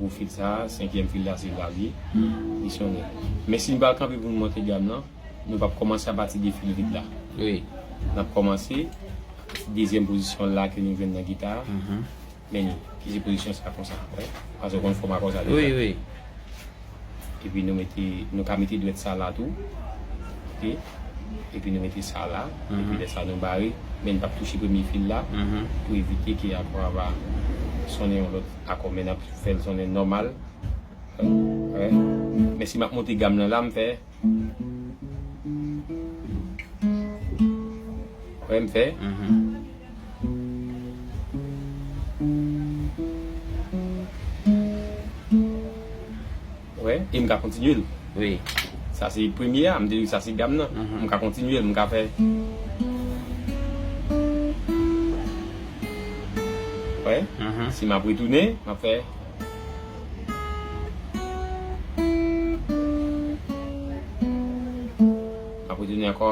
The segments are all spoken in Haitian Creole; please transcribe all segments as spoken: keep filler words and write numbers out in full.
Pou fil sa, senkyèm fil la se la li, li sonnen. Men si n pral kanpe pou n monte gam nan, nou p ap kòmanse apati de fil vid la. Wi. N ap kòmanse apati dezyèm pozisyon la ke nou jwenn nan gita a. Men ki se pozisyon sa konsa, wè. Paske w konn fòm akò sa deja. Wi, wi. Epi nou mete, nou ka mete dwèt sa la tou. Oke? Epi nou mete sa la. Epi lè sa nou bare. Men n p ap touche premye fil la pou evite ke akò a va sonnen yon lòt akò. Men n ap fè l sonnen nòmal. Wè. Men si m ap monte gam nan la, m fè. Wè, m fè. Wè, e m ka kontinye l. Wi. Sa se premye a, m te di sa se gam nan. M ka kontinye l, m ka fè. Wè, si m ap retounen, m ap fè. M ap retounen ankò.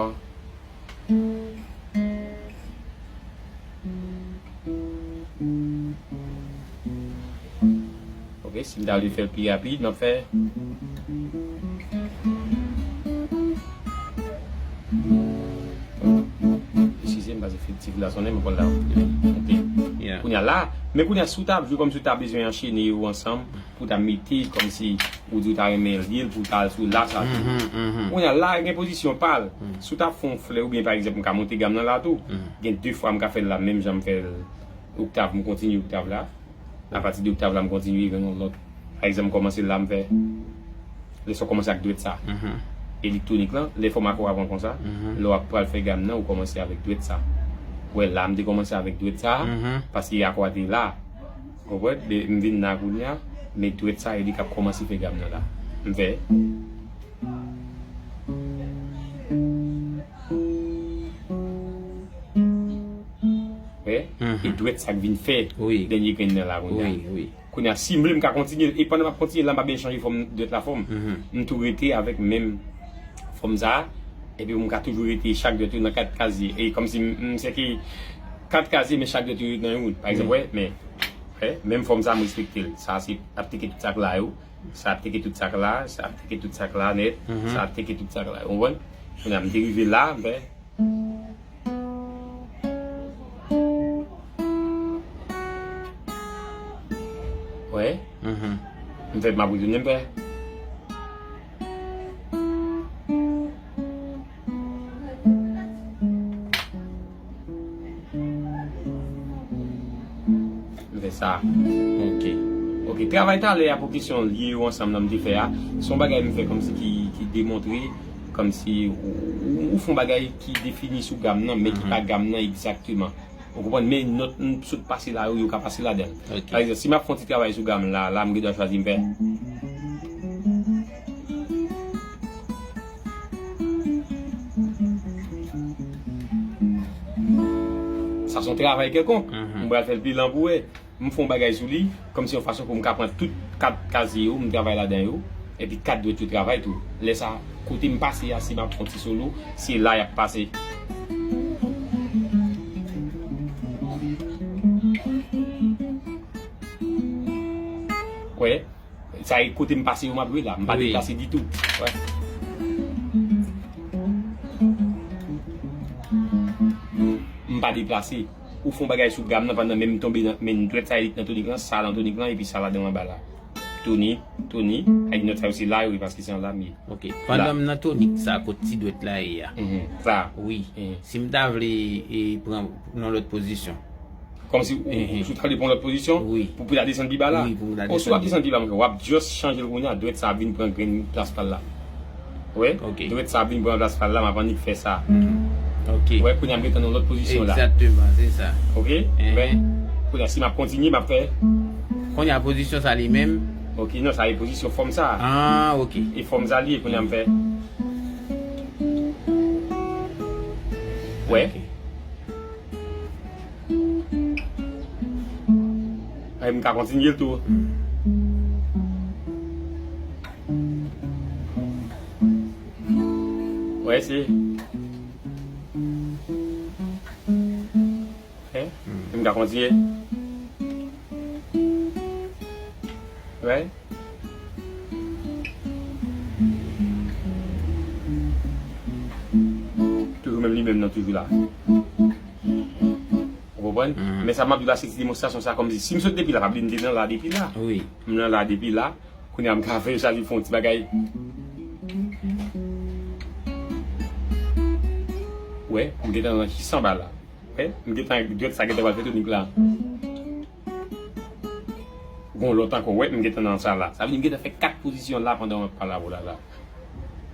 Ok, si m ta vle fè l pi rapid, m ap fè. Eskize m, paske fil tiv la sonnen, m pran la. Ok. Kounye a la, men kounye a, si w ta ap jwe kòmsi w ta bezwen anchene yo ansanm, pou w ta mete kòmsi ou di w ta renmen lye l pou w ta al sou la sa tou. Kounye a la, gen pozisyon pa l. Si w ta fè yon flè oubyen pa egzanp m ka monte gam nan la tou, gen de fwa m ka fè l la menm jan m fè l oktav, m kontinye oktav la. Apati de oktav la m kontinye jwenn yon lòt. Pa egzanp m kòmanse l la m fè. Lè sa w kòmanse ak dwèt sa. E li tonik lan, lè fòm akò a pran konsa, lè w ap pral fè gam nan ou kòmanse avèk dwèt sa. Ou wè la m te kòmanse avèk dwèt sa, paske akò a te la. Konprann? Men m vin la kounye a, men dwèt sa e li k ap kòmanse fè gam nan la. M fè. Wè? E dwèt sa k vin fè dènye grenn nan la kounye a. Kounye a, si m vle m ka kontinye l. E pandan m ap kontinye l la, m pa bezwen chanje fòm dwèt la fòm. M tou rete avèk menm fòm sa a. Epi m ka toujou rete chak dwèt yo nan kat kazye. E kòmsi m, m sèke kat kazye, men chak dwèt yo nan yon. Pa egzanp, wè, men, wè, menm fòm sa a, m respekte l. Sa a se ap teke tout sa k la yo. Sa ap teke tout sa k la. Sa ap teke tout sa k la nèt. Sa ap teke tout sa k la. Ou konprann? Kounye a, m te rive la, m fè. Wè. M fè m ap retounen m fè. M fè sa. Ok. Ok, travay talè a pou kesyon lye yo ansanm nan m te fè a, se yon bagay m fè kòmsi ki, ki demontre kòmsi ou, ou, ou fè yon bagay ki defini sou gam nan, men ki pa gam nan egzakteman. Ou konprann? Men nòt m sot pase la yo, yo ka pase ladan l. Ok. Pa egzanp, si m ap fè yon ti travay sou gam la, la m gen dwa chwazi m fè. Sa se yon travay kèlkonk. M pral fè l pi lan pou wè. M fè yon bagay sou li, kòmsi yon fason pou m ka pran tout kat kazye yo, m travay ladan yo, epi kat dwèt yo travay tou. Lè sa, kote m pase a, si m ap fè yon ti solo, se la y ap pase. Wè, sa e kote m pase yo, m ap jwe la, m pa deplase ditou. Wè. M pa deplase. Ou fè yon bagay sou gam nan pandan men m tonbe nan, men dwèt sa nan tonik lan, sa nan tonik lan, epi sa ladan anba la. Tonik, tonik, ay nòt sa yo se la yo ye paske se an la m ye. Ok. Pandan m nan tonik sa kot ti dwèt la ye a. Sa. Wi. Si m ta vle e, pran nan lòt pozisyon. Kòmsi ou, si w ta vle pran lòt pozisyon, pou, pou ta desann pi ba la. Wi, pou ta desann pi ba. Oswa w ap desann pi ba, w ap just chanje l kounye a, dwèt sa ap vin pran grenn plas pa l la. Wi. Ok. Dwèt sa ap vin pran plas pa l la, m ap annik fè sa. Ok. Wè, kounye a m gentan nan lòt pozisyon la. Egzakteman, se sa. Ok? Men, kounye a, si m ap kontinye, m ap fè. Kounye a, pozisyon sa li menm. Ok, non, sa e pozisyon fòm sa. Ah, ok. E fòm sa li ye, kounye a m fè. Wè. Ok. Ay, m ka kontinye l tou. Wè, se. Wè, m ka kontinye. Wè. Toujou menm li menm nan, toujou la. Ou konprann? Men sa m ap di w la, se ti demonstrasyon sa, kòmsi si m sot depi la, pa bliye m te nan la depi la. M nan la depi la. Kounye a m ka fè yo chaje fè yon ti bagay. Wè, m gentan nan ki sanba la. Wè, m gentan, dwèt sa gentan pral fè tonik la. Gon lòt ankò, wè, m gentan nan sa la. Sa vle di m gentan fè kat pozisyon la pandan m ap pale avè w la, la.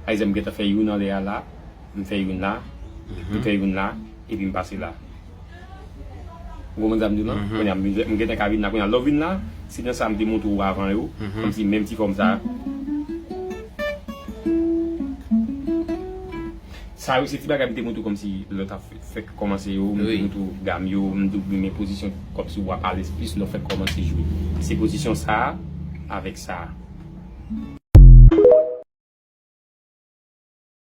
Pa egzanp, m gentan fè youn anlè a la, m fè youn la, m fè youn la, epi m pase la. Ou konprann sa m di w lan? Kounye a, m, m gentan ka vin la, kounye a, lè w vin la, se nan sa m te montre w avan yo, kòmsi menm ti fòm sa. Sa yo, se ti bagay m te montre w kòmsi lè w t ap fè, fèk kòmanse yo, m te montre w gam yo, m te montre w men pozisyon kòmsi w ap alèz plis lè w fèk kòmanse jwe. Se pozisyon sa a, avèk sa a.